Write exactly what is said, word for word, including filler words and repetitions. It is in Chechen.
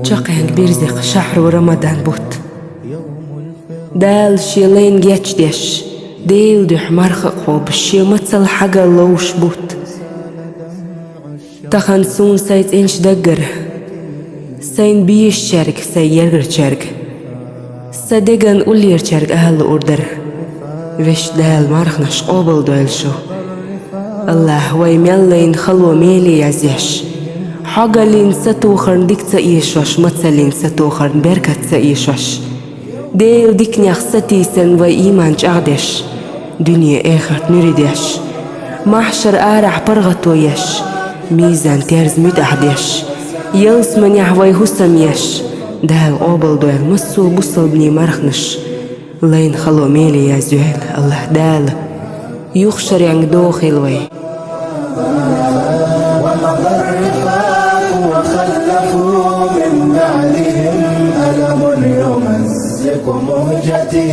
Чаккхенга бирзекъ шахьру Рамадан бутт. Дала шен лайна гечдеш, Делан дуьхьа марха а кхобуш, шен мацалла хьагал ловш бутт. Тахан суна сайн цӀеначу даггара, сайна безачаьрга, сайн гергарчаьрга, сан деган уллерачаьрга ала луур дара: везачу Дала марханаш къобалдойла шу. АллахӀа вай мел лайна хало меле язъеш, хьогаллин сатохарна дика ца эшош, мацаллин сатохарна беркат ца эшош, Делан диканех сатийсина вай ийман чӀагӀдеш, дуьне-эхарт нуьри деш, махьшар арахь паргӀато еш, мизан-терза муьтӀахь деш, ялсаманехь вай хӀусам еш, Дала къобалдойла массо а бусалбанийн марханаш. Лайна хало меле язйойла АллахӀ Дала. Юха шаренга дохийла вай. ومضى الرفاق وخلفوا من بعدهم ألم يمزق مهجتي.